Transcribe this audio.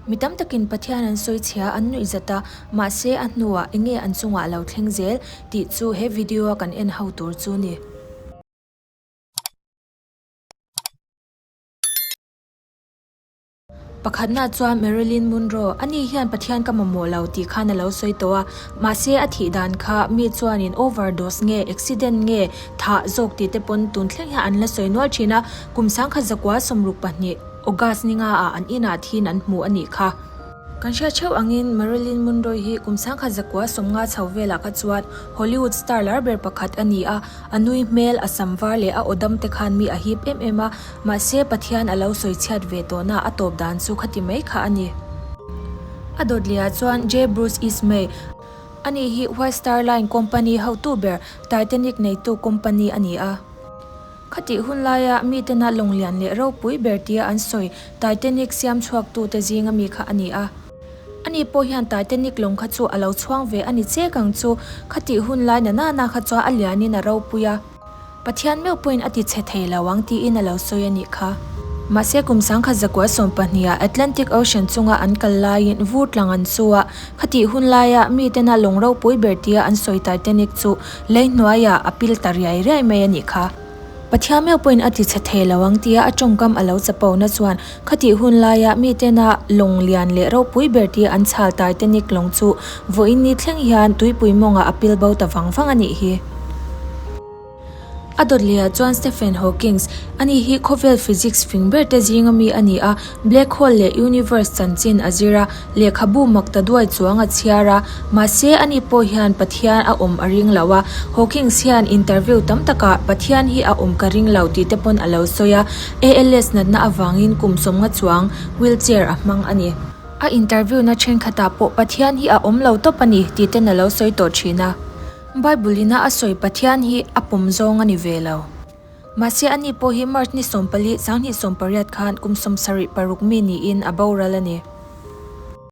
Mi tam takin Pathian an sawi chhia an nuih zat a, mahse a hnuah enge an chungah lo thleng zel tih chu he video a kan en ho tur chu ni. Pakhatna chuan Marilyn Monroe, ani hian Pathian ka mamawh lo tih khan a lo sawi tawh a, mahse a thih dan kha mi chuanin overdose nge accident nge thah zawk tih te pawn tun thleng hian an la sawi nual thin a, kum sangkhat zakua 62 August ni nga ah an inah thiin an hmu a nih kha. Kan hriat theuh angin Marilyn Monroe hi kum 1950 chho velah kha chuan Hollywood star lar ber pakhat a ni a, a nui hmel, a sam var leh a aw dam te khan mi a hip em em a, mahse Pathian a lo sawi chhiat ve tawhna a tawp dan chu khati mai kha a ni. A dawt lehah chuan J. Bruce Ismay, ani hi White Star Line company hotu ber Titanic neitu company a ni a. Khatih hun laia mitena lawng lian leh ropui ber tia an sawi Titanic siam chhuaktute zinga mi kha a ni a. Ani pawh hian Titanic lawng kha chu a lo chhuang ve a ni chek ang chu. Khatih hun lai na nana kha chuan a lianin a ropui a. Pathian meuh pawhin a ti chhe thei lo ang tiin a lo sawi a nih kha. Mahse kum 1912 ah Atlantic Ocean chunga an kal laiin vur tlang an chu a. Khatih hun laia mitena lawng ropui ber tia an sawi Titanic chu Lei hnuaiah a pil ta riai riai mai a nih kha. Pathian meuh pawhin a ti chhe thei lo ang tia a tawngkam a lo chapona chuan khatih hun laia mitena lawng lian leh ropui ber tia an chhal Titanic lawng chu vawiin ni thleng hian tuipui mawngah a pil bo ta vang vang a nih hi. A dawt lehah chuan Stephen Hawkings, ani hi khawvel physics fing ber te zinga mi a ni a, black hole leh universe chanchin a zir a, lehkhabu mak ta duai chuang a chhiar a, mahse ani pawh hian Pathian a awm a ring lo a, Hawkings hian interview tam takah Pathian hi a awm ka ring lo tih te pawn a lo sawi a, ALS natna avangin kum 50 chuang wheelchair a hmang a ni. A interview na thenkhatah pawh Pathian hi a awm lo tawp a ni tih ten a lo sawi tawh thin a. Bible ina a sawi Pathian hi a pawm zawng a ni ve lo. Mahse ani pawh hi March ni 14, 2018 khan kum 76 mi niin a boral a ni.